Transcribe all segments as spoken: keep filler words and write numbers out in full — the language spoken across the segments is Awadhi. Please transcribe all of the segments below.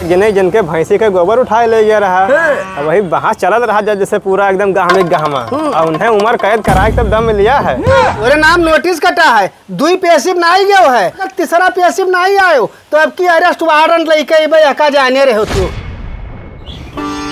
जिन्हें, जिनके भैंसी के गोबर उठाए ले गया रहा, हाँ। अब वही बहस चलत रहा जज से पूरा एकदम गहमे गहमा। हम्म। और उन्हें उम्र कैद कराए के तब दम लिया है। तोरे नाम नोटिस कटा है, दुई पेशिव नाहीं गयो है, तीसरा पेशिव नाहीं आयो, तो अब की अरेस्ट वारंट लेके अइबे, एका जाने रहो तू।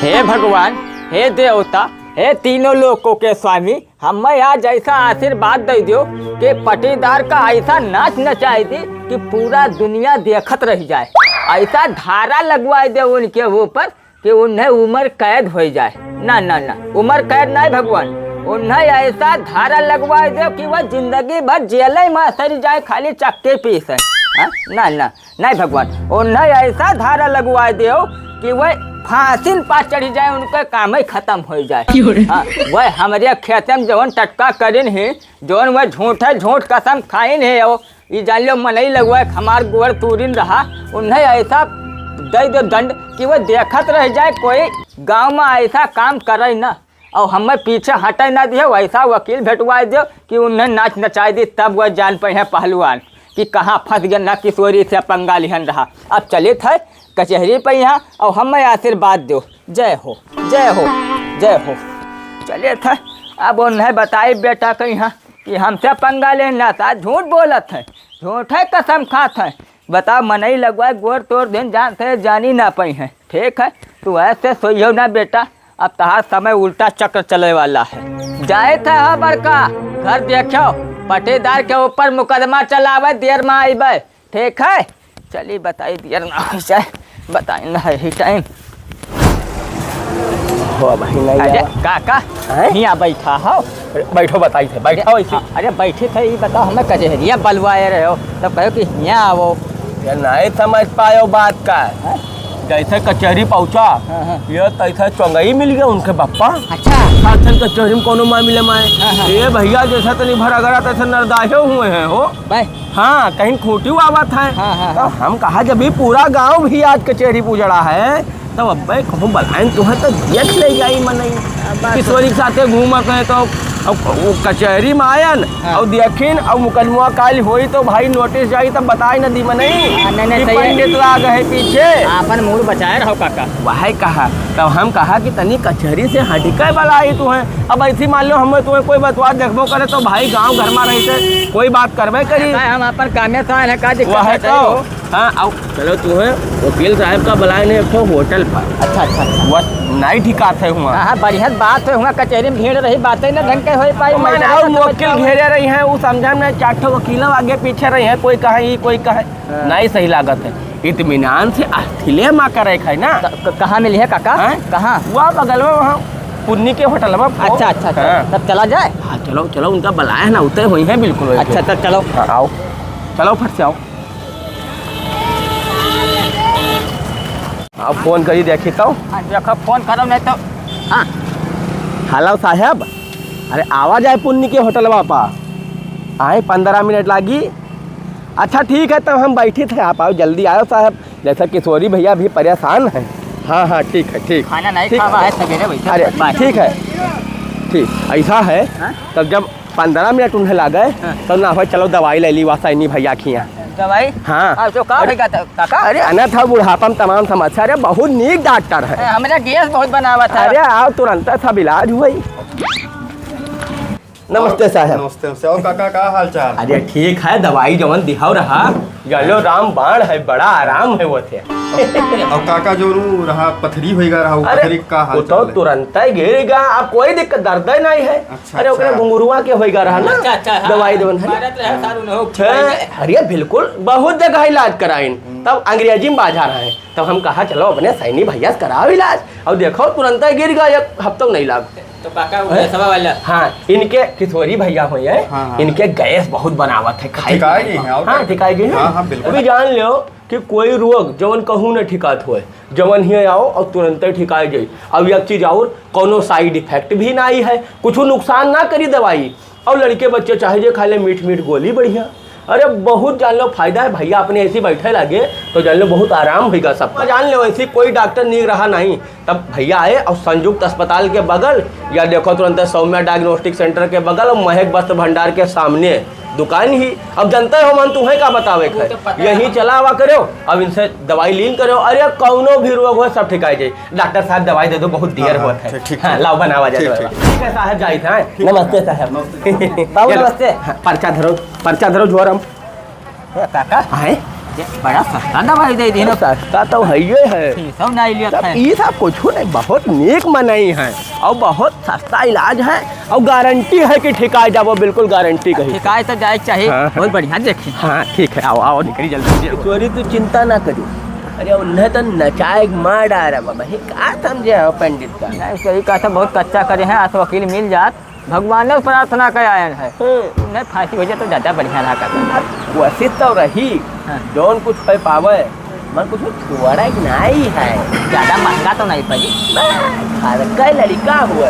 हे भगवान, हे देवता, हे तीनों लोकों के स्वामी, हमें आज ऐसा आशीर्वाद दे दियो कि पटीदार का ऐसा नाच नचाई दी कि पूरा दुनिया देखत रह जाए। ऐसा धारा लगवाई दे उनके ऊपर कि उन्हें उम्र कैद हो जाए। ना, ना, ना, उम्र कैद नहीं भगवान, उन्हें ऐसा धारा लगवाई दे कि वह जिंदगी भर जेल में सड़ जाए, खाली चक्के पीस है। हाँ? ना, ना, नहीं भगवान, उन्हें ऐसा धारा लगवा देव कि वह फांसी पर चढ़ जाए, उनके काम ही खत्म हो जाए। क्यों रे? हाँ, वह हमरे खेते में जौन टटका करिन है, जौन वह झूठे झूठ कसम खाइन है, वो ई जान लो मनई लगवा के हमार गोड़ तूरिन रहा, उन्हें ऐसा दे दो दंड कि वह देखत रह जाए, कोई गांव में ऐसा काम करे ना। और हमें पीछे हटे ना दिए, वैसा वकील भेटवा दो कि उन्हें नाच नचाई दी, तब वह जान पे हैं पहलवान कि कहाँ फंस गए, ना किशोरी से पंगा लिहन रहा। अब चलित है कचहरी पे यहाँ, और हमें आशीर्वाद दो। जय हो, जय हो, जय हो। चलित है, अब उन्हें बताई बेटा के यहाँ कि हमसे पंगा लेना था, झूठ बोलत है, झूठे कसम खात है। बताओ, मनई लगवा गोड़ तोड़ देन, जान से जानी ना पई है। ठीक है, तू ऐसे सोइयो ना बेटा, अब तहार समय उल्टा चक्र चले वाला है। जाए थे हो बड़का, घर देखो, पटीदार के ऊपर मुकदमा चलावे, देर में आइबे। ठीक है, चली बताई, देर ना हो जाए, बताई ना है ही टाइम। हो भाई, नहीं अरे आवा। काका, हैं? हियाँ बैठा हो। अरे, बैठो, बताई थे, बैठो अरे, ऐसे। अरे, बैठे थे, ये बताओ, हमें कचहरिया बलवाए रहे हो, तब कहो कि हियाँ आवो। ये नहीं समझ पायो बात का। हैं? जैसे कचहरी पहुँचा, हाँ, हाँ। ये तैसे चौंगई मिल गया उनके बप्पा। अच्छा। साथन कचहरी में कोनो मामले में आए। हाँ, हाँ। ये भैया जैसा तनी भरा गड़ा तैसे नरदाहे हुए हैं हो। बे। हाँ, कहीं खूंटी आवत है। हाँ, हाँ, तो हाँ। हम कहा, जब ये पूरा गांव भी आज कचहरी पे उजड़ा है, तब अब्बे कहूँ बलाइन तुहे तो देख ले जाई मनई। अब बात किशोरी के साथे घूमत है तो अब वो कचहरी में आयन, हाँ। और देखिन, और मुकदमा काल होई तो भाई नोटिस जाई, तब बताई न दी मनई हाँ, नहीं, नहीं, कि सही है। पंडित लाग है पीछे। आपन मूड बचाए रहो काका। वह कहा, तब हम कहा कि तनी कचहरी से हटिके बलाई तुहे। अब ऐसी मान लो हम तुहे कोई बतवा देखबो करे तो भाई गांव घर में रहते कोई बात करबे करी। हम अपन कामे से आए हैं, का दिक्कत वह है, तो। सही हो। हाँ, आओ, चलो, तुहे वकील साहब का बुलाए ने एक ठो होटल पर। अच्छा, अच्छा, अच्छा। वह नहीं ठिकात है हुआ। हाँ, हाँ, बढ़िया बात है, हुआ कचहरी में भीड़ रही, बातें ना ढंग के होई पाई, तो मैंने मैडम और तो वकील समझ घेरे रही हैं, वो समझा में चार ठो वकील आगे पीछे रही हैं, कोई कहे ई, कोई कहे हाँ। नहीं सही लागत है। इत्मीनान से अठिले मा करे खाई ना। क-, क-, कहाँ मिली है काका? हैं? कहाँ? वह बगल में वहाँ पुन्नी के होटल में। अच्छा, अच्छा, अच्छा। हाँ। तब चला जाए? हाँ, चलो, चलो, उनका बुलाए है ना, उतरे हुई हैं बिल्कुल वही अच्छा, पे। तब चलो। हाँ, आओ। चलो, फट से आओ। आप फोन करी देखी तो। हाँ, देखो, फोन करो नहीं तो। हाँ। हेलो साहब, अरे आवा जाए पुन्नी के होटलवा पा। आए, पन्द्रह मिनट लागी। अच्छा ठीक है, तब हम बैठित है, आप आओ, जल्दी आओ साहब। जैसा किशोरी भैया भी परेशान है। हाँ, हाँ, ठीक है, ठीक। खाना नहीं ठीक खावा है। है, सवेरे बैठे अरे, बाय। ठीक है, ठीक, ऐसा है। हाँ? तब जब पन्द्रह मिनट उन्हें लागे, हाँ। तब ना हो, चलो दवाई ले ली, वासा इन्हीं भैया की यहाँ। दवाई? हाँ। हाँ, तो का अरे, भैया, काका? अरे, अनथ है, बुढ़ापा में तमाम समस्या। अरे, बहुत नीक डॉक्टर है। हाँ, हमरा गैस बहुत बनावत है। अरे, आओ, तुरंत सब इलाज हुई। नमस्ते साहब। नमस्ते, नमस्ते। और काका, का हाल चाल? अरे ठीक है, दवाई जवन दिहाव रहा, जानो राम बाण है, बड़ा आराम है वो थे। और काका जो नु रहा पथरी होइगा रहा, वो अरे, पथरी का हाल वो तो चाल है? तुरंत ही गिर गया, अब कोई दिक्कत, दर्द ही नहीं है। अच्छा, अरे ओकरे अच्छा। घुंघरुआ के होइगा रहा ना, अच्छा, अच्छा, हाँ। दवाई देवन है। भारत रहे सारू न हो। छे, अरे बिल्कुल, बहुत जगह इलाज कराइन, हम्म। तब अंग्रेजी में बाजार है, तब हम कहा चलो अपने सैनी भैया से कराओ इलाज। अब देखो तुरंत ही गिर गया, एक हफ्तों नहीं लाग। तो काका, वो हैं? गैसवा वाला। हाँ, इनके किशोरी भैया होइहैं, हाँ, हाँ। इनके गैस बहुत बनावत है, खाई ठिकाई गई है, और हाँ, क्या? ठिकाई गई है। हाँ, हाँ, बिल्कुल। अभी जान लो कि कोई रोग जवन कहूँ न ठिकात होए, जवन हियाँ आओ और तुरंत ही ठिकाई जाई। अब एक चीज और, कौनो side effect भी ना आई है, कुछ नुकसान ना करी दवाई। और लड़के बच्चे चाहे जे खा ले मीठ मीठ गोली बढ़िया। अरे बहुत जान लो फायदा है भैया, अपने ऐसी बैठे लागे तो जान लो बहुत आराम होइगा सबका। जान लो ऐसी कोई डॉक्टर नीक रहा नहीं, तब भैया आए और संयुक्त अस्पताल के बगल या देखो तुरंत सौम्या डायग्नोस्टिक सेंटर के बगल और महक वस्त्र भंडार के सामने दुकान ही। अब जनते हो मन, तुम्हें का बतावे के है? यहीं चला आवा करो, अब इनसे दवाई लीन करो। अरे, कौनो भी रोग हो, सब ठिकाई जाई। डॉक्टर साहब, दवाई दे दो, बहुत देर होत है। ठीक, ठीक, हाँ, ठीक। लाओ, बनावा जाए ठीक, दवाई। ठीक। ठीक है साहब, जाइत है। नमस्ते साहब। बाबू, चलो। नमस्ते। हाँ, पर्चा धरो, पर्चा धरो, झोरम। ए, काका। आए? ये बड़ा सस्ता दवाई दे दीन। सस्ता तो है ही है। फीसो नहीं लिया तब है। ई सब कुछ नहीं, बहुत नेक मनई है और बहुत सस्ता इलाज है और गारंटी है कि ठिकाए जाबो, बिल्कुल गारंटी कही। ठिकाए तो जाए के चाहिए। हाँ, हाँ। बहुत बढ़िया, देखी। हाँ, ठीक है, आओ, आओ, निकली जल्दी से। चोरी तू चिंता ना करियो। अरे, उन्हें तो नचाए के मार डारा बाबा, ये का समझे हो पंडित का? नहीं, सही कहा था, बहुत कच्चा करे हैं, आज वकील मिल जात। भगवान से प्रार्थना कर आयन है। हम्म। उन्हें फांसी हो जाए तो ज्यादा बढ़िया रहा करता। अब कोशिश तो रही, हाँ। जौन कुछ हो पावे, मन कुछ थोड़ा ही नहीं है। ज्यादा महंगा तो नहीं पड़ी। घर का लड़का हुआ।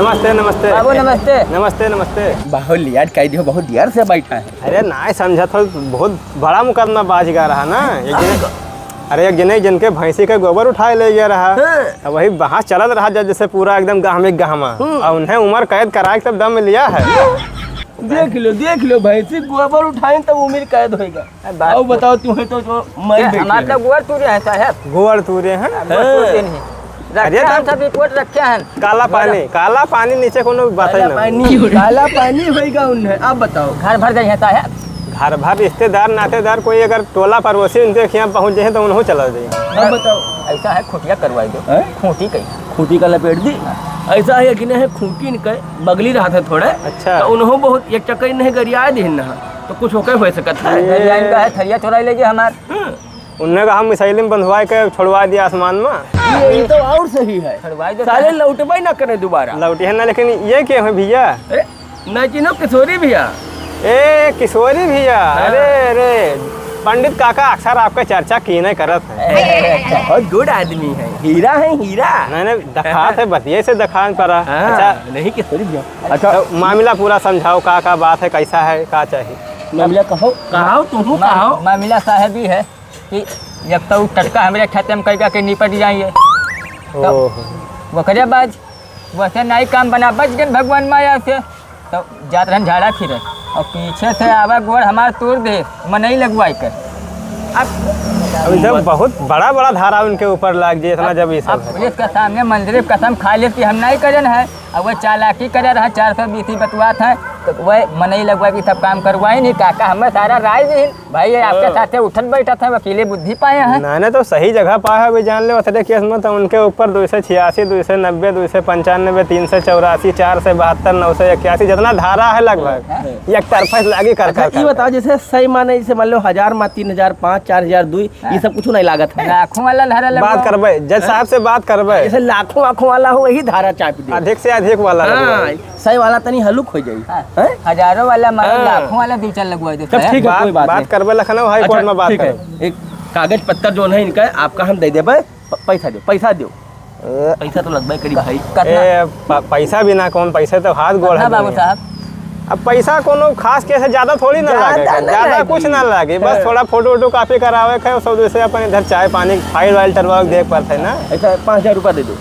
नमस्ते, नमस्ते। बाबू, नमस्ते। नमस्ते, नमस्ते। बहुत लेट कर दियो, बहुत देर से बैठा है। अरे, नहीं समझा था, बहुत बड़ा मुकदमा बाज गया रहा ना। एक दिन अरे, एक जने जिनके भैंसी के गोबर उठाए ले गया रहा। हाँ। अब वही बहस चलत रहा, जज से पूरा एकदम गहमे गहमा। हम्म। और उन्हें उम्र कैद करा के तब दम लिया है। देख लो, देख लो, भैंसी गोबर उठाए तब उम्र कैद होएगा। अरे बात और तो बताओ, तुम्हें तो जो मर ये बैठे हमारे हैं। तो गोबर तूरे हैं साहब। गोबर तूरे हैं? गोबर तूरे हाँ। नहीं। अरे रखे हम तब सब रिपोर्ट रखे हैं। काला बोला। पानी, काला पानी नीचे कोनो बात काला ही ना। पानी, काला पानी होएगा उन्हें। आप बताओ। घर भर गई है साहब। घर भर रिश्तेदार, नातेदार, कोई अगर टोला पड़ोसी उनके खियाँ पहुँच जाए तो उन्हों चला जाए। अब बताओ। ऐसा है, खूंटिया करवाई दो। हैं? खूंटी कही। खूंटी का लपेट दी। ऐसा है कि नहीं, खूंटी इनके बगली रहा था थोड़ा। अच्छा। तो उन्हों बहुत एक चक्कर नहीं गरिया दिन ना, तो कुछ होके हो सकता है। ये गरिया इनका है, थरिया चोराई लेगी हमार। हाँ। उन्हें कहा मिसाइल में बंधवा के छोड़वा दिया आसमान में। ये, ये तो और सही है। छोड़वा दो साले साहब। लौटबे ना करे दोबारा। लौटी है ना, लेकिन ये क्या है भैया? ए, ना चिन्हो किशोरी भैया। ए, किशोरी भैया, हाँ। अरे, अरे, पंडित काका अक्सर आपके चर्चा की नहीं करत है। बहुत गुड आदमी है, हीरा है, हीरा। नहीं, नहीं, दखात है, बतिये से दखान पड़ा। हाँ, अच्छा। नहीं किशोरी भैया। अच्छा। तो मामला पूरा समझाओ, का, का बात है, कैसा है, का चाहिए? मामला कहो। कहो, तुम मा-, कहो। मामला साहब ई है कि एक तो उ टटका हमरे खेते में कई के निपट जाइए। तो ओहो। ओकरे बाद वैसे नाई काम बना, बच गए भगवान माया से। तो जात रहन झाड़ा फिरे और पीछे से आवा गोड़ हमार तोड़ दे, मनई लगवाई के। अब अब जब बहुत बड़ा बड़ा धारा उनके ऊपर लाग जाए इतना, अब, जब ये सब अब है। पुलिस के सामने मंदिर कसम खा ले कि हम नहीं करन है, अब वह चालाकी करे रहा, चार सौ बीस ही बतवात है, तो वह मनई लगवा के सब काम करवाई नहीं। काका हमें सारा राय दी, भाई, ये आपके हाँ। साथे उठत बैठत है, वकीले बुद्धि पाए हैं। ना, ना, तो सही जगह पाए हैं। अभी जान ले, ओतरे केस में तो उनके ऊपर दो सौ छियासी, दो सौ नब्बे, दो सौ पंचानबे, तीन सौ चौरासी, चार सौ बहत्तर, नौ सौ इक्यासी, जितना धारा है लगभग, हाँ। एक तरफा से लागी कर, अच्छा, कर, ये कर। बताओ, जैसे सही माने, जैसे मान लो हजार मा तीन हजार पाँच, चार हजार दुई, ये सब कुछ नहीं लागत है। लाखों वाला धारा लगवा। बात करबे, जज साहब से बात करबे। जैसे लाखों आँखों वाला हो, वही धारा चाप दे। अधिक से अधिक वाला हाँ। लगवा। सौ वाला तनी हलुक हो जाई। हाँ। हैं? हजारों वाला मारो, हाँ। लाखों वाला दो चार लगवा दो तब साहब। ठीक है, बात, कोई बात बात नहीं। करबे लखनऊ हाई कोर्ट अच्छा, में बात ठीक है। करो। एक कागज पत्तर जोन है इनका, आपका हम दे देबे, प-, पैसा दो, पैसा दो। ए, पैसा तो लगबे करी भाई। कितना? ए, प-, पैसा बिना कौन, पैसा तो हाथ गोड़ कितना है बाबू दुनिया। साहब? अब पैसा कोनो खास केस है, ज्यादा थोड़ी ना ज्यादा लागे, ना ज्यादा लागे। कुछ ना लागे, बस हाँ। थोड़ा फोटो वोटो कॉपी करावे के, सब जैसे अपन इधर चाय पानी, फाइल वाइल टरवावे के देख पड़ते ना। ऐसा पाँच हजार रुपया दे दो।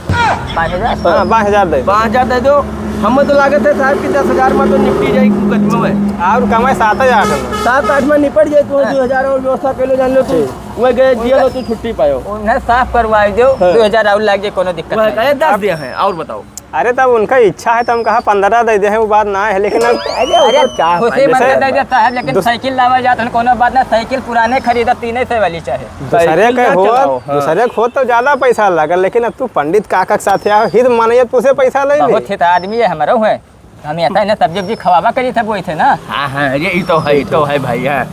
पाँच हजार? हाँ, पाँच हजार दे दो। पाँच हजार दे दो। हमें तो लागत है साहब कि दस हजार में तो निपटी जाई मुकदमा में। और कमाए सात हजार में। सात आठ में निपट जाए, तो हाँ। दो हजार और व्यवस्था कर लो, जान लो तू। ठीक। वह गए, जिया लो, तू छुट्टी पायो। उन्हें साफ करवाई दो, हाँ। दो हजार और लाग जाए, कोनो दिक्कत वह नहीं। कहे दस दिया है, और बताओ। अरे, तब उनका इच्छा है, तो हम कहा पन्द्रह दे दे हैं, वो बात ना है, लेकिन अब अरे, अरे, वो तो चाह खुशी पानी मन से से दे देता है, लेकिन दूस- साइकिल लावा जात है, कोनो बात ना, साइकिल पुराने खरीदा, तीन सौ वाली चाहे। दूसरे साइकिल के ना हो, चलाओ, हाँ। दूसरे के हो तो ज्यादा पैसा लगे, लेकिन अब तू पंडित काका के साथ आयो, हित माने, तू से पैसा ले ले। बहुत हित आदमी है हमारा, हुए। हम ऐसा है ना, सब्जी उब्जी खवावा करी था, वो थे ना। हाँ, हाँ, ये, ये तो है, ये तो है भाई, हाँ।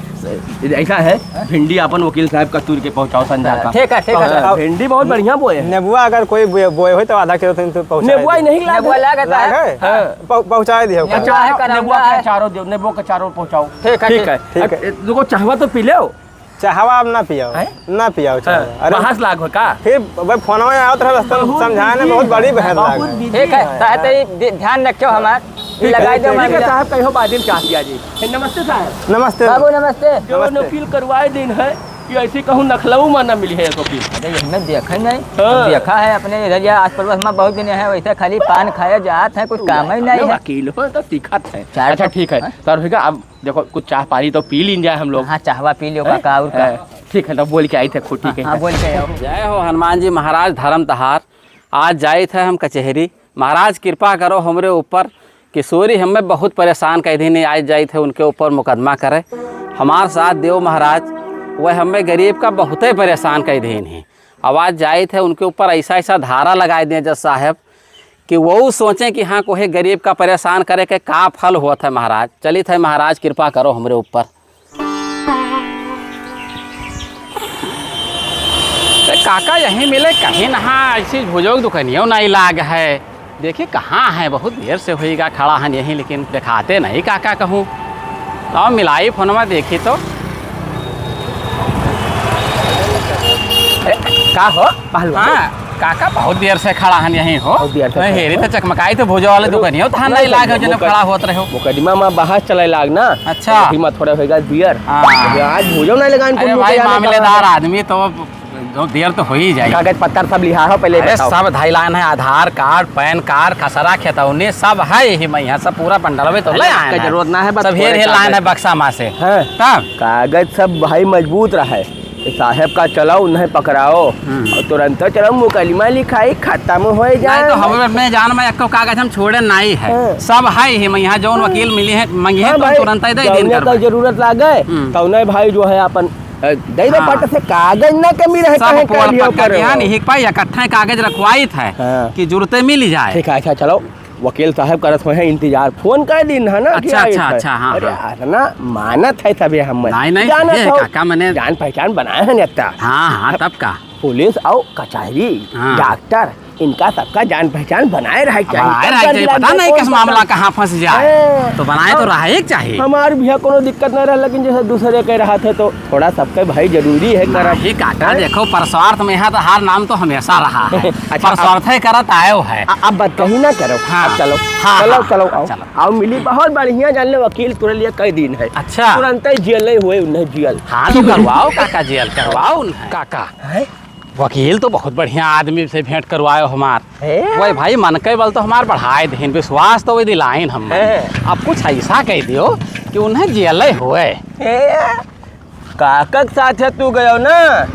ऐसा है, हाँ? भिंडी अपन वकील साहब का तूर के पहुँचाओ संझा का। ठीक है, ठीक है। हाँ, भिंडी बहुत बढ़िया बोए हैं। नेबुआ अगर कोई बोए, बोए हो तो आधा किलो तुम तो पहुँचा नेबुआ दो। ही नहीं लाग नेबुआ है। लाग है। हाँ। हाँ, पहुँ-, पहुँचा दियो। नेबुआ अच्छा, है, नेबुआ नेबुआ है। का चारो दो, नेबुआ का चारो पहुँचाओ। ठीक है, ठीक ठीक। है। ठीक है। अब, ए, देखो, चाहवा तो पी लो। चाहवा अब ना पियाओ, हैं? ना पियाओ चाहवा। हाँ, अरे, बहस लाग हो का? फिर वह फोनवा में आवत रहल, बहुत समझाने बिजी बहुत बड़ी है। बहस लाग बहुत है। बिजी ठीक है, है। साहब, तो ये दे-, ध्यान रखियो हमार। ठीक है, लगाई दो ठीक है, मामला। साहब, कहियो बाद में चाह पिया जी। ए, नमस्ते साहब। नमस्ते। बाबू, नमस्ते। जो नमस्ते। अपील करवाए दिन है, कि ऐसी कहूँ नखलऊ मा ना मिली है एको पीस। अरे, ये हमने देखा ही नहीं। हाँ। देखा है अपने इधर या आस पड़ोस मा बहुत दिन है, वैसे खाली पान खाए जात है, कुछ काम ही नहीं है। वकील हो तो दिखत है। चार अच्छा, ठो, ठीक है। हाँ? तो भैया, अब देखो, कुछ चाह पानी तो पी लीन जाए हम लोग। हाँ, चाहवा पी लो हैं? काका, और का? हैं? ठीक है, तो बोल के आई थे खूंटी हाँ, के। हाँ, बोल के आओ। जय हो हनुमान जी महाराज धर्म तहार। आज जाइत है हम कचहरी। महाराज, कृपा करो हमरे ऊपर। किशोरी हमें बहुत परेशान कइ दीन, आज जाइत है उनके ऊपर मुकदमा करे। हमार साथ देव महाराज, वह हमें गरीब का बहुते परेशान कइ दीन ही। अब आज जाइत है उनके ऊपर ऐसा, ऐसा धारा लगाए दें जज साहब, कि वो सोचें कि हाँ, कोहे गरीब का परेशान करे के का फल होत है महाराज। चलित है महाराज, कृपा करो हमरे ऊपर। ते काका यहीं मिले कहीं ना, ऐसी भुजोग दुकनियो नहीं लाग है। देखी कहाँ है, बहुत देर से होइगा खड़ा हन यहीं, लेकिन देखाते नहीं काका कहूँ। तो मिलाई फोनवा, देखी तो। ए, का हो पहलवान? हाँ, काका बहुत देर से खड़ा हन यहीं हो। बहुत देर से मैं खड़ा हेरी हो। तो चकमकाई तो भुजो वाले रुक, दुकनियो तो रुक, नहीं लाग हो, जने मुकद-, खड़ा होत रहे हो। मुकदमा मा बहस चले लाग ना। अच्छा। अभी मा थोड़ा होइगा बियर। हाँ। अभी आज भुजो नहीं लगा इनको अरे मुँह पे भाई, जाने का। मामलेदार आदमी तो जो देर तो हो ही जाए। कागज पत्तर सब लिहा हो, पहले अरे बताओ। सब धाई लाइन है, आधार कार्ड, पैन कार्ड, खसरा, खेतौनी, सब है यही मा, यहाँ सब पूरा बंडलवे तो ले आए का हैं। जरूरत ना है, बस सब हेर थोड़े हेर लाइन है कागज। बक्सा मा से। हाँ। तब? कागज सब भाई मजबूत रहे। साहेब का चलाओ, उन्हें पकड़ाओ। हम्म। और तुरंत चलाओ, मुकदमा लिखाई, खत्म हो जाए। नहीं तो हम अपने जान मा एको कागज हम छोड़े नहीं है। हाँ। सब है यही मा, यहाँ जौन वकील मिली है, मंगी है हाँ तो भाई, तुरंत ही दे दिन जौने कर का भाई। जरूरत लागे, हम्म। तौने भाई जो है अपन अ, दे दे हाँ। पट से कागज ना कमी रहे, सब कहे पोड़ कालियो पक्का पर की, हाँ, हो। नहीं, एक पाई इकट्ठा कागज रखवाइत है हाँ। कि जुरते मिल जाए। ठीक है, अच्छा, चलो, वकील साहब करत हुए हैं इंतजार, फोन कर दिन है ना कि अच्छा, आइल अच्छा, है। अच्छा, हाँ, अरे, हाँ। इतना मानत है तबे हम नहीं, नहीं, जानत ये हो, काका मने जान पहचान बनाए हैं नेता। हाँ, हाँ, तब का। पुलिस और कचहरी, हाँ। डॉक्टर, इनका सबका जान पहचान बनाए रहे के चाही। बनाए रहे के चाही, पता नहीं किस मामला कहाँ फंस जाए। हाँ। तो बनाए तो रहे के चाही। हमार भी कोनो दिक्कत नहीं रहा, लेकिन जैसे दूसरे के रहा थे तो थोड़ा सबके भाई जरूरी है करब। नहीं काका, हैं? देखो, परस्वार्थ में है तो हार नाम तो हमेशा रहा है। अच्छा, परस्वार्थ है करत आयो है। अ-, अब बात कहीं ना करो। हाँ। अब चलो। हाँ, चलो, हाँ, चलो, हाँ, आओ। चलो। आओ मिली, बहुत बढ़िया जान ले वकील तोरे लिए कई दिन है। अच्छा। तुरंत ही जेल नहीं हुए, उन्हें जेल। हाँ, तो करवाओ काका जेल, करवाओ उन्हें। काका। हैं? वकील तो बहुत बढ़िया आदमी से भेंट करवायो हमार। हैं? वही भाई, मन के बल तो हमार बढ़ाए देहिन, विश्वास तो वही दिलाइन हम। हैं? अब कुछ ऐसा कह दियो कि उन्हें जेले हुए। हैं? काका के साथ है तू गयो ना,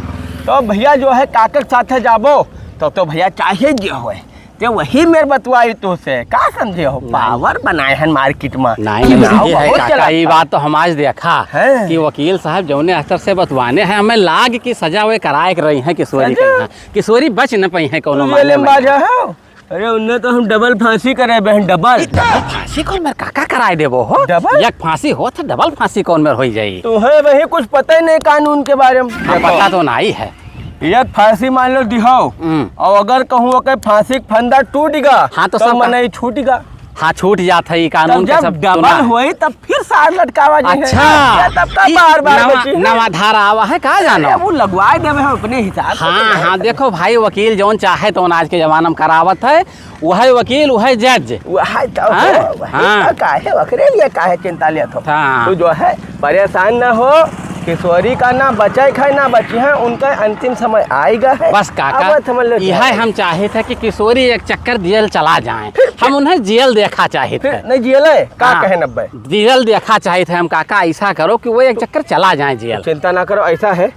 तो भैया जो है काका के साथ है जाबो, तो, तो भैया चाहे जे होए, ते वही मेर बतवाई तो से, का समझे हो? नहीं। पावर बनाए हैं मार्केट में। नहीं, नहीं, नाव ये है बहुत काका, चलत ये है। बात तो हम आज देखा हैं। कि वकील साहब जौने स्तर से बतवाने हैं, हमें लाग की सजा वे कराए के रही हैं किशोरी सजा? के यहाँ। किशोरी बच न पाई है कोनो तू मामले जेल में में। बाजा हो? अरे उन्हें तो हम डबल फांसी करे बहन, डबल। डबल फांसी कौन मेर काका कराए देबो हो? डबल? एक फांसी हो तो डबल फांसी कौन मेर होई जाई? तो है वही कुछ पता ही नहीं कानून के बारे में। हाँ, देखो। पता तो नहीं है। एक फांसी मान लो दिहो, हम्म। और अगर कहूँ ओके फांसी के फंदा टूट गा, हाँ, तो तो सब मने का- छूट गा। हाँ, छूट जात है, ई कानून तब के जब सब डबल सुना है। होई, तब फिर सार लटकावा जे है। अच्छा, ये तब का ई बार-बार नवा, बची है? नवा धारा आवा है, का जानो? अरे, वो लगवाए देवे हम अपने हिसाब से हाँ, तो हाँ, है। देखो भाई, वकील जौन चाहे तौन आज के जमाना में करावत है, वह वकील, वह जज। वह तो हाँ? हो, वह हाँ। तो काहे, ओकरे लिए काहे चिंता लेत हो? हाँ। तू जो है, परेशान ना हो, किशोरी का ना बचे खाए ना बची है, उनका अंतिम समय आएगा है। बस काका, अब समझ लो यह क्या है। हम चाहे थे कि किशोरी एक चक्कर जेल चला जाए, फिर, हम फिर, उन्हें जेल देखा चाहे फिर थे। नहीं जेल है, का हाँ। कहे नब्बे? जेल देखा चाहे थे हम काका, ऐसा करो कि वो एक चक्कर चला जाए जेल। चिंता ना करो, ऐसा है,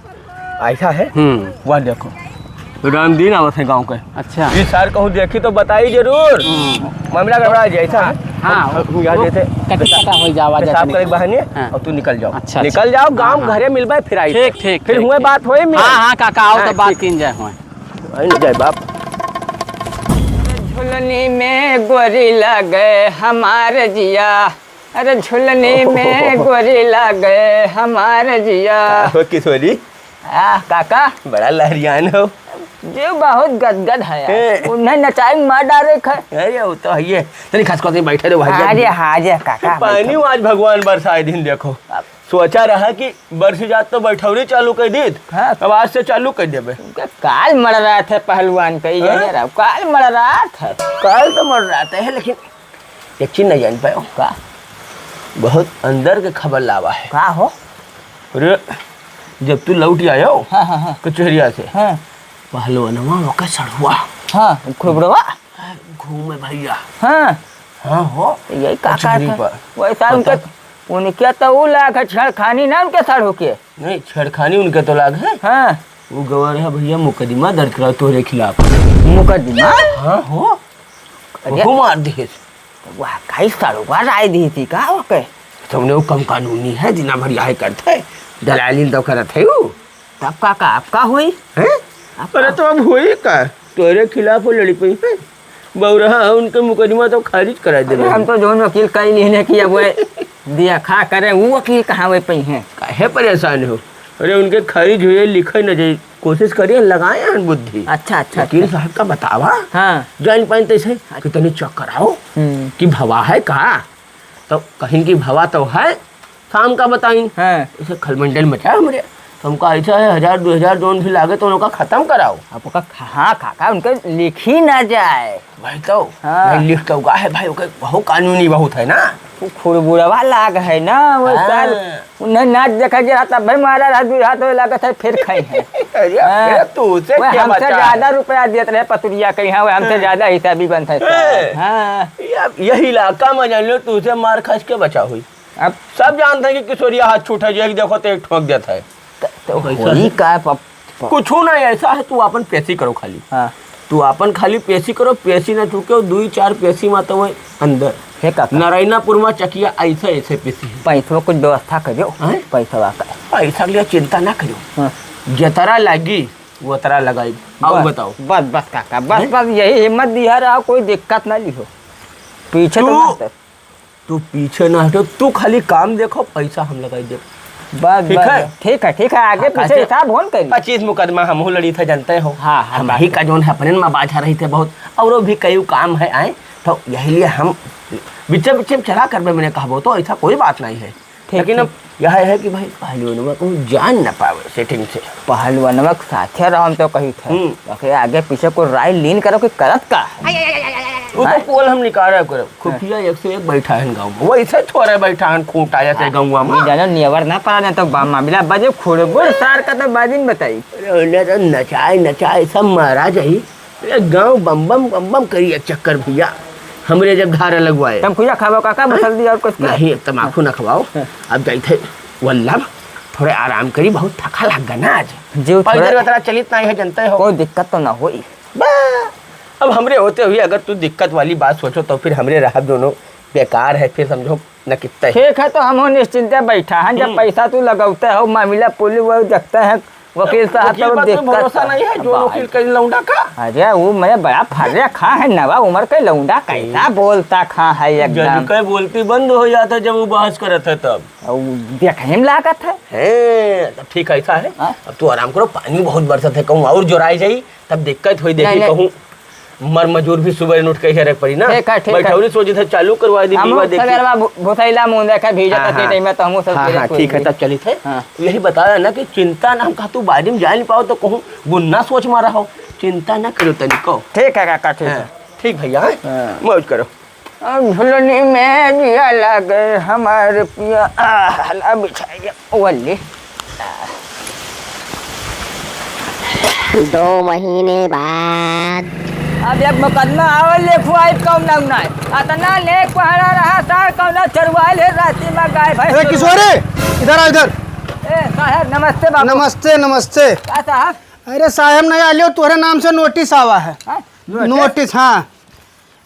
ऐसा है। हम्म। वह देखो, रामदीन आवत है गाँव के। अच्छा। ये सार कहूँ देखी तो बताई जरूर। हम्म। मामला गड़बड़ा जाए, ऐसा है। हाँ, हम यहाँ वो देते। कटी कटा हो जावा पेशाब जाए। करे के बहाने हाँ। और तू निकल जाओ। अच्छा, निकल अच्छा। जाओ, गाँव हाँ, हाँ। घरे मिलबे, फिर आई। ठीक, ठीक, फिर ठीक, हुए ठीक। बात होए, मिल हाँ, हाँ, काका, आओ तो अरे, बात ठीक। कीन जाए हुए। आई न जाए बाप। झुलनी में गोरी लगे हमार जिया, अरे झुलनी में गोरी लगे हमार जिया। का हो किशोरी? आ, काका। बड़ा लहरियान हो। जो बहुत गदगद है यार। ए। उन्हें नचाई मार डारे ख-। अरे, वो तो है ये। तनी खस खस बैठे रहो भाई। अरे, हाँ, जे काका, पानी बैठो। आज भगवान बरसाए दिन देखो। अब सोचा रहा कि बरसी जात तो बैठौरी चालू कर दीत। हाँ। अब आज से चालू कर देबे। उनका काल मर रहा था पहलवान का, ये हाँ? जरा काल मर रहा था। काल तो मर रहा था, लेकिन एक चीज नहीं जान पायो। का? बहुत अंदर के खबर लावा है। का हो? अरे, जब तू लौट आयो हाँ, हाँ, हाँ। कचहरिया से, हाँ। पहलवानवा ओके सड़ुआ। हाँ, खुरबुरवा। घूमे भैया। हाँ। हाँ हो। यही का कचहरी कहत है? पर। वैसा उनके, पता उनके तो ऊ लाग है छेड़खानी ना उनके सड़ू के। नहीं, छेड़खानी उनके तो लाग है। हाँ। वो गवा रहा भैया, मुकदमा दर्ज करा तोहरे खिलाफ। मुकदमा? हाँ हो। अरे। वो मार दिए। वाह, काई सड़ुआ राय दी थी का ओके? तुमने वो कम कानूनी है, दिना भर यही करत है, दलालिन तो करत है वो। तब का, का, अब का होई? हैं? अब अरे का? तो अब होई का? तोरे खिलाफ वो लड़ी पई है। बौरहा, उनके मुकदमा तो खारिज करा अरे देले। हम तो जौन वकील कई लिहने कि अब वो दिया खा करे, वो वकील कहाँ वे पई हैं? काहे परेशान हो? अरे उनके खारिज हुए, लिखे न जाई, कोशिश करिए, लगाए हैं बुद्धि। अच्छा, अच्छा, वकील अच्छा। साहब का बतावा। हाँ। जान पाइन तैसे अच्छा। कि तनी चेक कराओ हम्म। कि भवा है का? तो कहिन कि भवा तो है, शाम का बताइन। हाँ। इसे खलबंडल मचा हमरे। तो हमका ऐसा है, हजार, दो हजार जौन भी लागे तो उनका खत्म कराओ। अब ओका खा-, हाँ काका, उनके लिखी ना जाए। भाई तो, हाँ। भाई लिख तो गा है भाई, ओके बहुत कानूनी बहुत है ना। वो खुरबुरवा लाग है ना, वो हाँ। साल उन्हें नाच देखा जे रहता, भाई मारा रहा, दू हाथ में लागत है, फिर खाई है। अरे, हाँ। अरे, तू उसे वो क्या हमसे बचा है? ज्यादा रुपया देत रहे पतुरिया कहीं, हाँ, वो हमसे हाँ। ज्यादा हिसाबी बनता है। हाँ। हाँ। ये, यही इलाका में जान लो, तू उसे मार खास के बचा हुई। अब सब जानते हैं कि किशोरिया हाथ छूटा जाए, देखो तो एक ठोक देता है। त-, तो कैसा होई है? का प-, प-, कुछू ना, ऐसा है, तू अपन पेशी करो खाली। हाँ। तू अपन खाली पेशी करो, पेशी ना चूके, दुई चार पेशी में तो वही अंदर। हे काका। नारायणपुर में चकिया ऐसे, ऐसे पेशी है। पैसवा कुछ व्यवस्था करियो। हैं? पैसवा का। पैसा के लिए चिंता ना करियो। हाँ। जतरा लागी, वतरा लगाई। आओ बस, बताओ। बस, बस काका, बस, हैं? बस यही हिम्मत दिया रहा, कोई दिक्कत ना लिहो। पीछे तो तू मत हट। तू पीछे ना हटो, तू खाली काम देखो, पैसा हम लगाई देब। बस, ठीक बस, है? बस। ठीक है, ठीक है, आगे हाँ, पीछे कैसे? हिसाब होन करी। पच्चीस मुकदमा हमहू लड़ी थे, जानते हो। हाँ, हाँ, हम बात ही है। का जौन है, अपने में बाझा रही थे बहुत, औरो भी कई काम है आए, तो यही लिए हम बिच्चे बिच्चे में चला करबे, मैंने कहबो तो ऐसा कोई बात नहीं है। ठीक, लेकिन अब ठीक। यह है कि भाई पहलवानवा कहूँ जान ना पावे सेटिंग से। पहलवानवा के साथे रहो, हम तो कही थे। हम्म। बाकी आगे पीछे कोई राय लीन करो कि करत का है? वो तो हाँ? पोल हम निकाला करो। खुफिया एक सौ एक बैठा है गाँव में, वैसे थोड़े बैठा है खूंटा जैसे हाँ, गौवा में। ये जानो नियवर ना पड़ा ना तो बा-, मामला बजे खुड़बुड़ सार का तो बादिन बताई। अरे उन्हें तो नचाए नचाए सब मारा जाई। अरे गाँव बम बम बम बम करी एक चक्कर भैया, हमरे जब धारा लगवाए। तब खुजा खाबो काका, हाँ? मसल दी और कुछ कर। नहीं, तमाकू ना खवाओ। हाँ। अब जाई थे वल्लभ, थोड़े आराम करी, बहुत थका लग गया ना आज। जो पैदल थोड़ा उतरा चलित नहीं है, जनते हो। कोई दिक्कत तो ना होई। बा, अब हमरे होते हुए अगर तू दिक्कत वाली बात सोचो तो फिर हमरे रहब दोनों बेकार है, फिर समझो न कितना ही। ठीक है, तो हम हो निश्चिंते बैठा हैं, जब हम्म। पैसा तू लगौते हो, मामला पुलिस वो देखते हैं, वकील साहब वकील तो पर तो दिक्कत भरोसा है। नहीं है, जो अब वकील भाई। कहीं लौंडा का। अरे वो मैं बड़ा फर्रे खा है, नवा उम्र के लौंडा कैसा हम्म। बोलता खा है जज एकदम। के बोलती बंद हो जाता जब वो बहस करत है तब। अब देखे में लागत है। हैं, तब ठीक ऐसा है। हाँ? अब तू आराम करो, पानी बहुत बरसत है, कहूँ और जोराई जाई। तब दिक्कत होई, देखी नहीं, नहीं। कहूँ मर मजूर भी सुबह उठ के हेरे पड़ी ना। ठीक है, ठीक है। बैठौनी सोची थे, चालू करवा दी, हमहू बीमा देखी। सवेरवा भु-, भुसैला मुँह देखे, भीजत हाँ, के हाँ। टाइम में तो हमहू सब हाँ, पीरे हाँ, पीरे ठीक है, हुई। तब चली थे। हाँ। यही बताया ना कि चिंता ना, हम कहा तू बारी में जाए नहीं पाओ तो कहूँ गुन्ना सोच मारा हो। चिंता ना करो तनिको। ठीक है काका, ठीक हाँ, है। ठीक भैया, हाँ? हाँ। मौज करो। अब झुलनी में जिया लागे हमार पिया, आह, ला बिछाइए वल्ली। दो महीने बाद। अब एक मुकदमा आवल लेखुआई कौन ना उनाई। अतना नेक पहरा रहा सार कौन चरवाइल है राती में गाय भैंस ए, चरवाइल। किशोरी, इधर आ, इधर। ए, साहब, नमस्ते बाबू। नमस्ते, नमस्ते। का साहब? अरे साहब, नहीं आलियो, तोहरे नाम से नोटिस आवा है। हाँ? नोटिस? नोटिस, हाँ।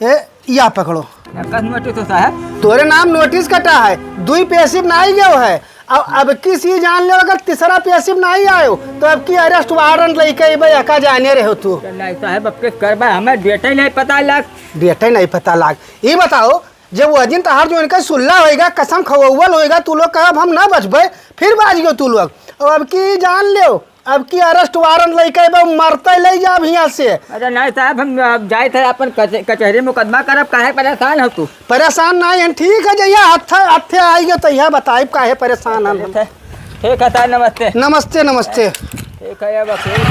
ए, या पकड़ो। कस नोटिस हो साहब? तोरे नाम नोटिस कटा है, दुई पेशिप नाई गयो है। अब, अब की सी जान लो, अगर तीसरा पेशिप नाई आयो, तो अब की अरेस्ट वारंट लेके अइबे, एका जाने रहो तू। नहीं साहब, अब के करबा, हमें डेटे नहीं पता लाग। डेटे नहीं पता लाग। ये बताओ, जब वो दिन तहार जो इनका सुल्ला होएगा, कसम खवौवल होएगा, तू लोग कहा, "अब हम ना बचबे," फिर बाज गयो तू लोग। और अब की जान लो, अब की अरेस्ट वारंट लेके बा, मरते ले जाब हियाँ से। अच्छा, नहीं साहब, हम अब जाए थे अपन कचे-, कचहरी मुकदमा करब, काहे परेशान हो तू? परेशान नहीं है, ठीक है, जहिया हत्थे, हत्थे आई गयो, तहिया बताइब काहे परेशान हम। ठीक है, ठीक है साहब, नमस्ते। नमस्ते, नमस्ते। ठीक है, ये वकील,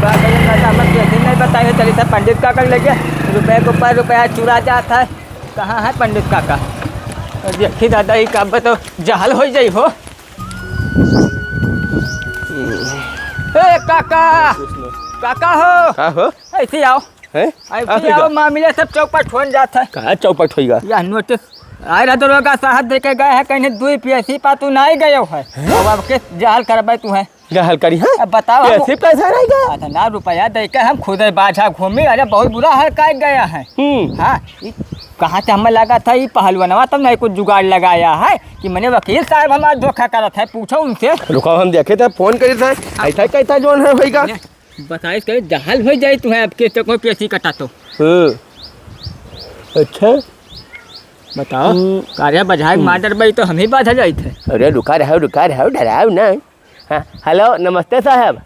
का करिए, ना तो हमें केस ही नहीं बताइए, चलिए साहब, पंडित का कर लेके, रुपये के ऊपर रुपया चुरा जाता है। कहाँ है पंडित काका? देखी दादा, ई का अब तो जहल हो जाई हो। ए काका, काका हो। का हो? ऐसे आओ। हैं? ऐसे आओ, मामले सब चौपट होन जात है। कहाँ चौपट होइगा? यह नोटिस आए रहा, दरोगा साहब देके गए हैं, कहीं दुई पीएसी पा तू नहीं गयो है। हैं? अब, अब के जहल करबे तू है? जहल करी है? अब बताओ, हम पीएसी पैसा नहीं गया? अच्छा, ना रुपया दे के हम खुद बाझा घूमी। अरे, बहुत बुरा हाल कर गया है। हम्म। हाँ, ई कहाँ से हमें लगा था, ई पहलवानवा तब नहीं कुछ जुगाड़ लगाया है कि मने वकील साहब हमारा धोखा करत है, पूछो उनसे। रुको, हम देखे थे, फोन करे थे, ऐसा ही कहता जोन है भाई का। बताइस कहीं जहल हो जाए तू है, अब केस तो कोई पीएसी कटा तो। हाँ। अच्छा। बताओ, हम्म। कार्य बजाए हम्म। मार डरबे तो हम ही बाधा जाइत है। अरे रुका रहो, रुका रहो, डराओ ना। हाँ, हेलो, नमस्ते साहब।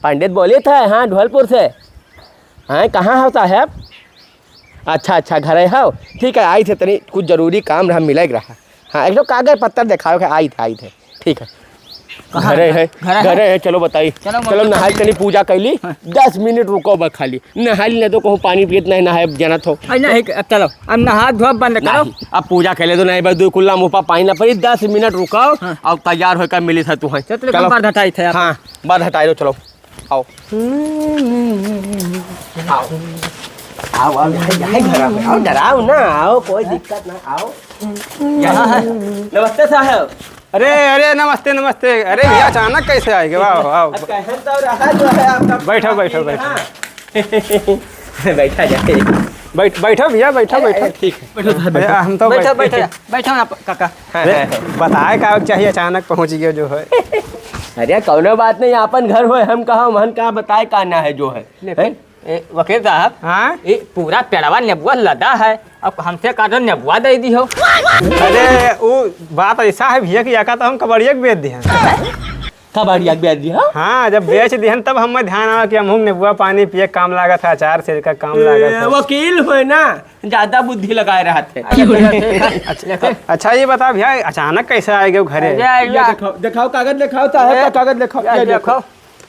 पंडित बोलित है, हाँ, ढोलपुर से। हाँ, कहाँ हो साहब? अच्छा, अच्छा, घरे हो? ठीक है, आइत है, तनी कुछ जरूरी काम रहा, मिले के रहा। हाँ, एक ठो कागज पत्तर देखावे के, आइत है, आइत है। ठीक है। कहाँ घरे है? है, घरे है? घरे है, चलो बताई। चलो, चलो, मम्मी। नहाई, तनी पूजा कैली। हाँ। दस मिनट रुको बा खाली। नहाई ले तो कहूँ पानी पियत नहीं, नहाए जनत हो। अरे नहीं, अब चलो, अब नहा धोआ बंद करो। नहीं, अब पूजा कैले तो नहीं, बस दो कुल्ला मुँह पा पानी ना पड़ी, दस मिनट रुको, हाँ। अब तैयार होकर मिली था तू है। चलो, चलो। बार हटाई थे आप। हाँ, बार हटाई लो, चलो। आओ। आओ। आओ, आओ, यहाँ, यहाँ घरा में। आओ, डराओ ना, आओ, कोई दिक्कत ना, आओ। यहाँ है। नमस्ते साहब। अरे, अरे, नमस्ते, नमस्ते। अरे, ये अचानक कैसे आए गए? वाह, वाह। अब कहन तो रहा जो है आपका बैठो, बैठो, बैठो। हाँ। बैठा जाए। बैठ, बैठो भैया, बैठो, अरे, बैठो। अरे, ठीक है। बैठो साहब, अरे, बैठो। हम तो बैठो, बैठ- बैठो, बैठो आप काका। हाँ, अरे, हाँ, हाँ। बताए का चाहिए, अचानक पहुँच गया जो है। अरे, कौनो बात नहीं, आपन घर होए, हम कहा, हमन का बताए का ना है जो है। ले, हैं? ए, वकील साहब, हाँ? ये पूरा पेड़वा नेबुआ लदा है, अब हमसे का तो नेबुआ दे दी हो। अरे, वो बात ऐसा है भैया कि एका तो हम कबड़िया के बेच दिया। कबड़िया के बेच दिया? हाँ, जब बेच दिहन तब हमें ध्यान आवा कि हमहू नेबुआ पानी पिए काम लागत है, अचार सिरका काम लागत है। वकील होए ना, ज्यादा बुद्धि लगाए रहत है। अच्छा, अच्छा, ये बता भैया, अचानक कैसे आए गए घरे? अरे, ये या- दिखाओ, दिखाओ, कागज दिखाओ, साहब का कागज दिखाओ, या ये देखो। देखो।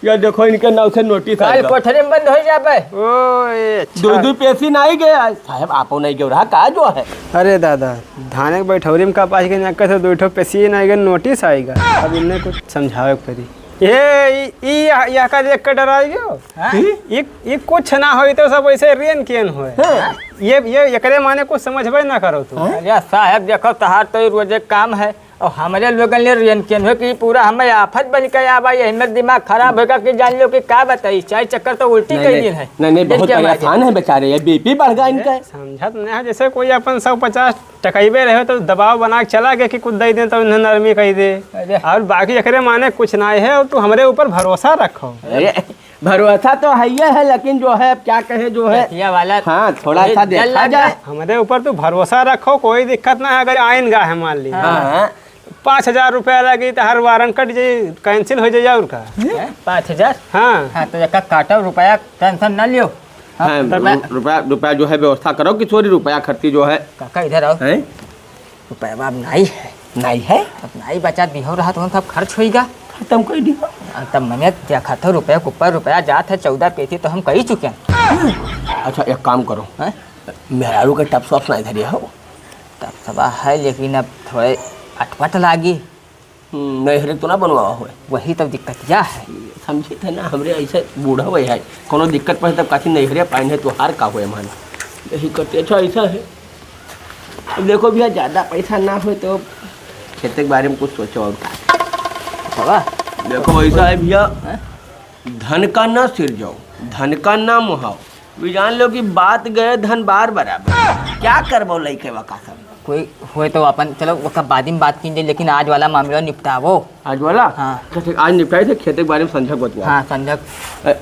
या देखो, इनके नाव से नोटिस कल आइगा। कोठरी में बंद हो जाबे। ओ, ए, अच्छा। दो दो पेशी नहीं गए, साहब, आपो नहीं गए रहा, का जो है? अरे दादा, धाने के बैठौरी में का पास के नक्कर से दो ठो पेशी नहीं गए, नोटिस आइगा। अब इन्हें कुछ समझावे के पड़ी। ये, ई, ई, यह, यह का देख के डराई गयो? हाँ? ई, ई कुछ ना होई तो सब ऐसे रेन केन होए। हाँ। ये, ये, एकरे माने कुछ समझबे ना करो तू। हाँ? अरे साहब, देखो, तहार तो ई रोजे काम है। और हमरे लोगन ले रेन केन हो कि पूरा हमें आफत बन के आवा, यही में दिमाग खराब होगा कि जान लो कि का बताई, चाय चक्कर तो उल्टी नहीं, कई नहीं, दिन है। नहीं, नहीं, बहुत परेशान है बेचारे, ये बीपी बढ़ गया इनका। समझत नहीं है, जैसे कोई अपन सौ पचास टकैबे रहे तो दबाव बना के चला गया कि कुछ दे दें तो इन्हें नरमी कही दे। अरे। और बाकी एकरे माने कुछ नहीं है, और तू हमरे ऊपर भरोसा रखो। अरे, भरोसा तो है ही है, लेकिन जो है, अब क्या कहे, जो है, पेशिया वाला हाँ, थोड़ा सा देखा जाए। हमरे ऊपर तू भरोसा रखो, कोई दिक्कत ना है। अगर आइन गा है, मान ली, हाँ, हाँ। पाँच हजार रुपया लगी तो हर वारंट कट जाई, cancel हो जाई और का। हैं? पाँच हजार? हाँ। हाँ, तो एक काटो रुपया, tension ना लियो। हाँ, हाँ, रुपया, रुपया, रुपया जो है व्यवस्था करो कि थोड़ी रुपया खर्ची जो है। काका, इधर आओ। हैं? रुपया अब नाई है। नाई है? अब नाई बचा दिहो रहा तो सब खर्च होइगा। खत्म कर दिहो। अब तब मने देखा था रुपया के ऊपर रुपया जात है, चौदह पेशी तो हम कही चुके हैं। अच्छा, एक काम करो। हैं? मेहरारू के टप्स वप्स नहीं धरिया हो? टप्सवा है, लेकिन अब थोड़े अटपट लागी। हम्म, नैहरे तो ना बनवावा होए। वही तब दिक्कतिया है। समझे थे ना, हमरे ऐसे बूढ़ा हुए है, कोनो दिक्कत पड़े तब काथी नैहरे पाइन है, तोहार का होए मान। यही करते, अच्छा ऐसा है। अब देखो भैया, ज्यादा पैसा ना होए तो खेते के बारे में कुछ सोचो और का। बाबा। देखो ऐसा है भैया, हैं? धन का ना सिरजाओ, धन का ना मोहाओ। भी जान लो कि बात गए धन बार बराबर। क्या करबो लइके वका सब? कोई होए तो अपन, चलो, वका बाद में बात कीन जाए, लेकिन आज वाला मामला निपटावो। आज वाला? हाँ। अच्छा, ठीक, आज निपटाई थे, खेते के बारे में संझक बतुआ। हाँ, संझक। अ,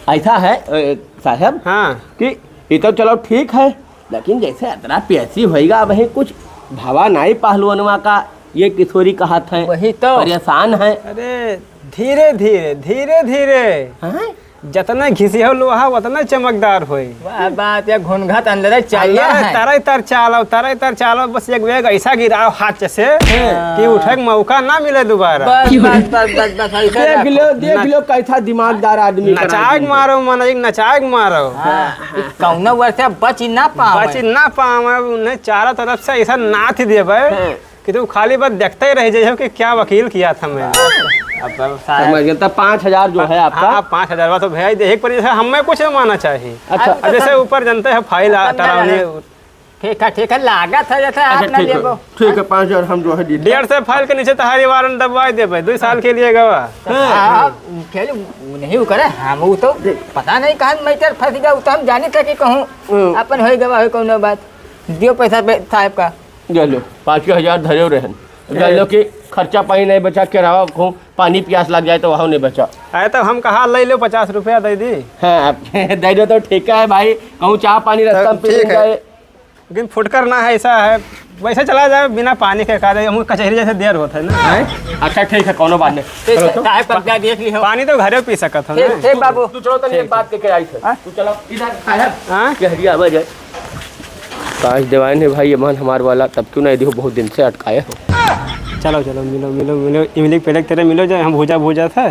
ऐसा है, अ, साहब, हाँ। कि ये तो चलो ठीक है, लेकिन जैसे अतरा प्यासी होइगा, वही कुछ भावा नाई पहलवानवा का, ये किशोरी कहत है, वही तो। परेशान है। अरे, धीरे धीरे, धीरे धीरे। हैं? जतना घिसी हो लोहा, उतना चमकदार होई। वाह बात, ये घुनघत अंदर चालिया अंदर है। तरे तर चालो, तरे तर चालो, बस एक वेग ऐसा गिराओ हाथ से हाँ। कि उठे के मौका ना मिले दोबारा। बस, बस, बस, बस, बस, ऐसे देख रखो। लो, देख न-, लो, कैसा दिमागदार आदमी बना नचाक दिया। मारो, मन एक नचाक मारो। हाँ, कौनो वर्ष बच ही ना पावे। बच ही ना पावे, उन्हें चारों तरफ से ऐसा नाथ देवे। हाँ। कि तू खाली बस देखते ही रह जाइयो कि क्या वकील किया था मैंने। अब, अब साहब समझ गए, तब पाँच हजार जो है आपका। हाँ, पाँच हजार बा तो भैया, देखे के पड़ी, जैसे हमें कुछ ना माना चाहिए। अच्छा। अब जैसे ऊपर जनते हैं, फाइल आ, अब ना टरावनी। ठीक है, ठीक है, लागत है, जैसे आप अच्छा, ना ठीक है, लेबो। ठीक है, पाँच हजार हम जो है दे दें। डेढ़ सौ फाइल के नीचे तहारी वारंट दबवाई देबे, दो साल के लिए गवा। हाँ, हाँ, खेल नहीं वो करे, हम वो तो पता नहीं कहाँ मैटर फंस गया, वो तो हम जाने थे कि कहूँ हम्म। अपन होई गवा, होई कौनो बात। दियो पैसा पे साहब का। जा लो, पाँच हजार धरे रहन। जा लो कि खर्चा पानी नहीं बचा, किराया कहूँ पानी प्यास लग जाए तो वहाँ नहीं बचा। अरे, तब हम कहा, ले लो, पचास रुपया दे दी। हाँ, आप दे दो तो ठीक है भाई, कहूँ चाह पानी रास्ता में पी ठीक है। जाए। लेकिन फुटकर ना है, ऐसा है, वैसे चला जाए बिना पानी के, का जाए, हम कचहरी जैसे देर होता है ना। हैं? अच्छा, ठीक है, कोनो बात नहीं। ठीक चलो है, तो। साहब, कब्जा देख ली हो। पानी तो घरे पी सकत हो ठीक, ना। ठीक, बाबू। तू चलो, तनी एक बात के, के आई थे। हाँ? तू चलो, इधर, साहब। हाँ? कह दिया, आ जाए। काश देवान है भाई, ये मन हमार वाला, तब क्यों नहीं दियो, बहुत दिन से अटकाए हो। चलो, चलो, मिलो, मिलो, मिलो, इमली के पहले तेरे मिलो, जो हम भूजा, भूजा था,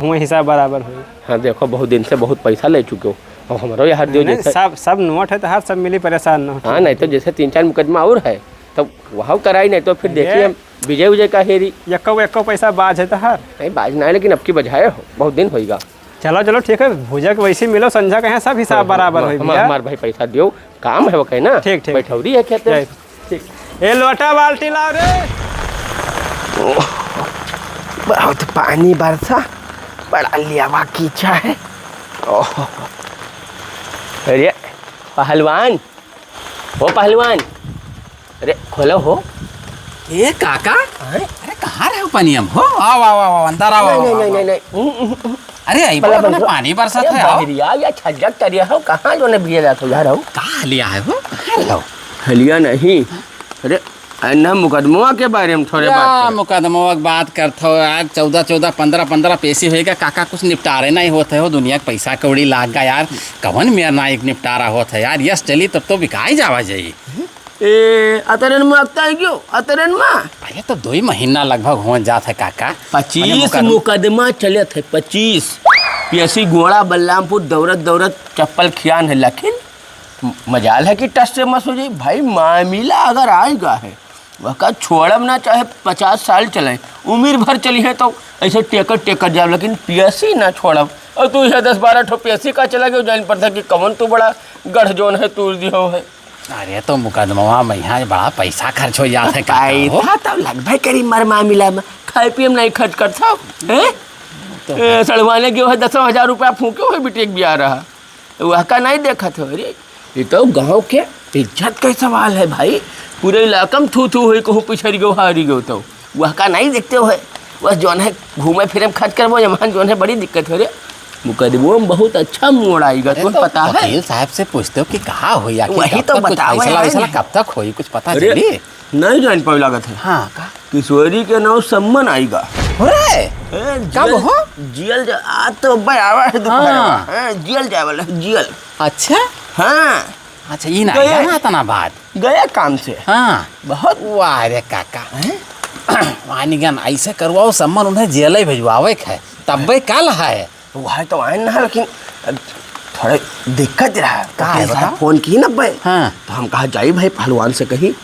हुआ हिसाब बराबर हो। हाँ, देखो, बहुत दिन से बहुत पैसा ले चुके हो, अब हमरो यार दियो नहीं, जैसे। सब, सब नोट है तो हर सब मिली, परेशान न हो। हाँ, नहीं तो जैसे तीन चार मुकदमा और है, तब वहाँ कराई, नहीं तो फिर अरे। देखिए हम विजय, विजय का हेरी। यक्को, यक्को पैसा बाज है तो हर। नहीं, बाज ना है, लेकिन अब की बजाय हो, बहुत दिन होइगा। चलो, चलो, ठीक है, भूजा के वैसे मिलो, संझा के यहाँ सब हिसाब हाँ, हाँ, बराबर हाँ, होई हमार, भैया। हमार भाई पैसा दियो, काम है वो कहे ना, ठीक, ठीक। बैठौरी है खेत में। जय। ठीक। ए लोटा बाल्टी लाओ रे। ओह, बहुत पानी बरसा, बड़ा लियावा कीचा है। ओह। अरे पहलवान, ओ पहलवान, अरे खोलो हो। ए काका, हैं? अरे कहाँ रहे हो पनिया में हो? आओ, आओ, आओ, आओ, अंदर आओ, नहीं, आओ, नहीं, आओ, नहीं, आओ। नहीं, नहीं। अरे, आई पहले बोला, बंद करो। पानी बरसत अरे है, आओ। बहरिया या छज्जक तरिया हो, कहाँ जो ने बिया जात हो यार हो? का लिया है हो? कहाँ रहो? हलिया नहीं। अरे, अन्ना मुकदमवा के बारे में थोड़े या बात करो। मुकदमवा के बात करत हो यार, चौदह चौदह, पन्द्रह पन्द्रह पेशी होएगा, काका कुछ निपटारे नहीं होत है हो, दुनिया के पैसा कौड़ी लाग गा यार, कवन मेर ना एक निपटारा होत है यार, यस चली तब तो बिकाई जावा जाई। ए, अतरन में अकता है क्यों? अतरन में? अरे, तो दो ही महीना लगभग हो जात है, काका। पच्चीस अरे, मुकदम- मुकदमा चलत है, पच्चीस। पेशी गोड़ा बलरामपुर दौड़त दौड़त चप्पल खियान है, लेकिन म-, मजाल है कि टस से मस हो जाई। भाई, मामला अगर आएगा है, वहका छोड़ब ना, चाहे पचास साल चले, उम्र भर चली है, तो ऐसे टेकर टेकर जाब, लेकिन पेशी ना छोड़ब। और तू यह दस बारह ठो पेशी का चला गयो, जान पड़ता कि कवन तू बड़ा गढ़ जोन है, तूर दियो है। अरे, तो मुकदमवा में यहाँ बड़ा पैसा खर्च हो जात है, काका हो। पैसा तो लगबे करी मर मामला में, खाए पिए में नहीं खर्च करत हो, हैं? तो ए, सड़वाने के वह दसों हजार रुपया फूके हुए बिटिया के बियाह रहा, वह का नहीं देखत हो? अरे, ये तो गाँव के इज्जत का सवाल है भाई, पूरे इलाका में थू थू हुई, कहूँ पिछड़ गयो, हारी गयो तो। वह का नहीं देखते हो है, बस जौन है घूमे फिरे में खर्च करबो, जमान जौन है बड़ी दिक्कत हो रे। मुकदमों में बहुत अच्छा मोड़ आएगा, अरे तुम तो पता है? वकील साहब से पूछते हो कि कहाँ होई आखिर, वही कब तो तक कुछ बतावे फैसला हैं। वैसला कब तक होई, कुछ पता अरे, चली? नहीं जान पावे लागत है। हाँ, का? किशोरी के नाव सम्मन आएगा। हो रे? ए, कब जेल, हो? जेल जा, आज तो भाई आवा है दोपहर हाँ। में। हाँ, जेल जाए वाला है, जेल। अच्छा? हाँ। अच्छा, ई ना गए। जाना इतना बात। गया काम से। हाँ। बहुत। वाह रे काका। हैं? मानिगन ऐसे करवाओ, सम्मन उन्हें जेल ही भेजवावे के है। तब्बे कल है। वह तो आए ना, लेकिन थोड़ा दिक्कत रहा। का है वकील साहब बताओ? फोन की ना बे। हाँ। तो हम कहा जाई भाई पहलवान से कही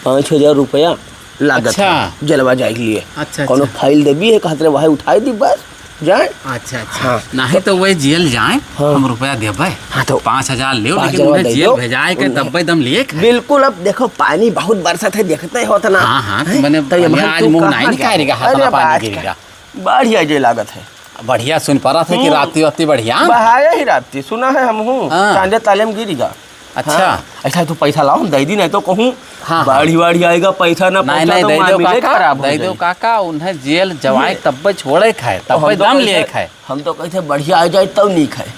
पाँच हजार रुपया लागत अच्छा। है, जलवा जाए के लिए। अच्छा, कोनो अच्छा। फाइल देबी है, कहत रहे, वही उठाई दी बस, जाए। अच्छा, अच्छा। हाँ। नहीं तो वही जेल जाए, हाँ। हम रुपया देबे। हाँ, तो पाँच हजार लेओ, लेकिन पाँच हजार उन्हें दे जेल दो। भेजाए के उन्हें तब्बे दम लिए के। बिल्कुल, अब देखो, पानी बहुत बरसत है, देखते हो तो ना। हाँ, हाँ, तो हैं? मने तो ये पनिया आज तू मुँह कहाँ नहीं जा निकालेगा, रहा? हाथ अरे, में अब पानी आज गिरेगा। का बढ़िया जे लागत है। बढ़िया सुन पा रहा था कि हम्म। राती वाती बढ़िया। बहाया ही राती, सुना है हम हूँ, हाँ। चांदे ताले में गिरेगा। अच्छा। हाँ, ऐसा तू पैसा लाओ, हम दे दी, नहीं तो कहूँ हाँ, हाँ। बाढ़ी वाढ़ी आएगा, पैसा ना नहीं, पहुँचा नहीं, तो दे दो मामले काका, खराब हो दे दो जाए। काका, उन्हें जेल जवाए ये तब्बे छोड़े खाए, तो हम तब्बे तो दम कैसे, लिए खाए। हम तो कैसे बढ़िया आ जाए तब नहीं खाए।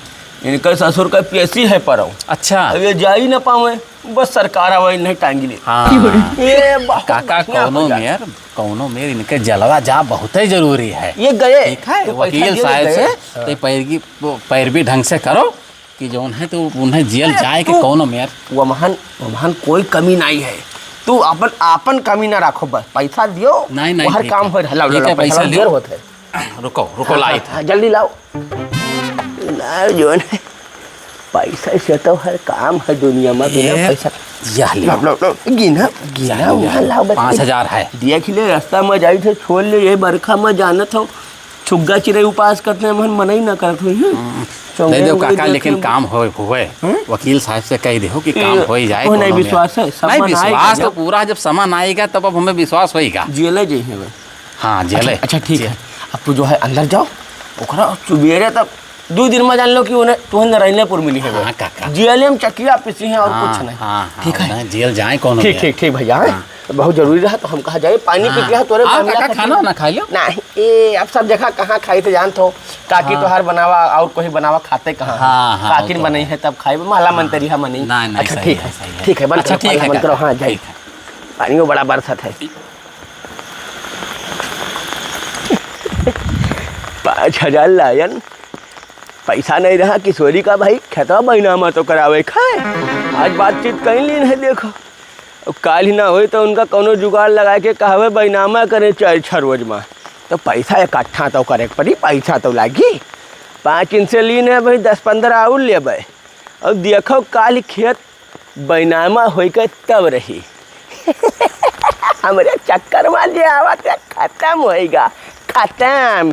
इनके ससुर का पेशी है परौ। अच्छा। अब ये जा ही ना पावे, बस सरकार आवे, इन्हें टांगी ले। हाँ। ये बहुत काका, बढ़िया कौनो हो जाए। मेर, कौनो मेर इनके जलवा जा बहुते जरूरी है। ये गए, ठीक है, तो पैसा वकील दिए साहब गए। से, हाँ। तो पैरगी, वो पैरवी ढंग से करो। कि जौन है तो उन्हें जेल ए, जाए के तू कौनो मेर। वमहन, वमहन कोई कमी नहीं है। तू अपन, आपन कमी ना रखो बस। पैसा दियो, नहीं, नहीं, हर ठीक काम है। हो रहा। लाओ, ठीक लाओ, है, पैसा पैसा लाओ, लियो। देर होत है। रुको, रुको, हाँ, लाई हाँ, था। हाँ, जल्दी लाओ। ना, जौन है, पैसा से तो हर काम है दुनिया में, बिना ए, पैसा। यह लियो। लाओ, लाओ, लाओ, गिना, गिना, यह लियो, वहाँ लाओ, बस। पाँच हजार है। देख ले, रास्ता में जाई थे, छोड़ ले, ये बरखा में जानत हो। छुग्गा चिरई उपास करते हैं, मन, मनई ना करत होई, हैं? हम्म। चौंगे नहीं देव उंगे काका, देखे लेकिन में काम होए, होए। हैं? वकील साहब से कह देहो कि ये काम होई जाए, तोहे नहीं कोनो में। विश्वास है? नहीं, सामान आएगा विश्वास तो जब। पूरा, जब सामान आएगा, तब अब हमें विश्वास होएगा। जेले जइहे भाई। हाँ, जेले। अच्छा, अच्छा, ठीक है। अब तू जो है अंदर जाओ, ओकरा सुबेरे तक दो दिन में जान लो कि उन्हें, तुहें नारायणपुर मिली है भाई। हाँ, काका। जेले में चकिया पिसी है और हाँ, कुछ नहीं। हाँ, हाँ, ठीक है? उन्हें जेल जाए कोनो ठीक, में। ठीक, ठीक भैया, हाँ। हाँ। बहुत जरूरी रहा तो हम कहा जाए, पानी पी हाँ। के तोरे हाँ, मामला काका, खत्म। खाना ना खा लो। नहीं, ए, अब सब जगह कहाँ खाई थे जानत हो, काकी हाँ। तोहार बनावा और कोई बनावा खाते कहाँ है? हाँ, हाँ, काकी वो तो बनाई है। है तब खाई, माला हाँ। मंतरी है मनी। नहीं, नहीं, अच्छा, सही ठीक है, है, सही है। ठीक है, बंद अच्छा, करो, ठीक है, माला बंद करो, काका, हाँ, जाए। ठीक है। पानियो बड़ा बरसत है। पाँच हजार लायन, पैसा नहीं रहा किशोरी का भाई, खेतवा बैनामा तो करावे खाए। आज बातचीत कहीं लीन है, देखो। अब काल ही ना होई तो उनका कौनो जुगाड़ लगा के कहवे बैनामा करे चाहे छह रोज में। तो पैसा इकट्ठा तो करे के पड़ी, पैसा तो लागी। पाँच इनसे लीन है भाई, दस पन्द्रह और लेबे। अब देखो काल खेत बैनामा होई के तब रही। हमरे चक्कर में जे आवत है, खत्म होइगा, खत्म।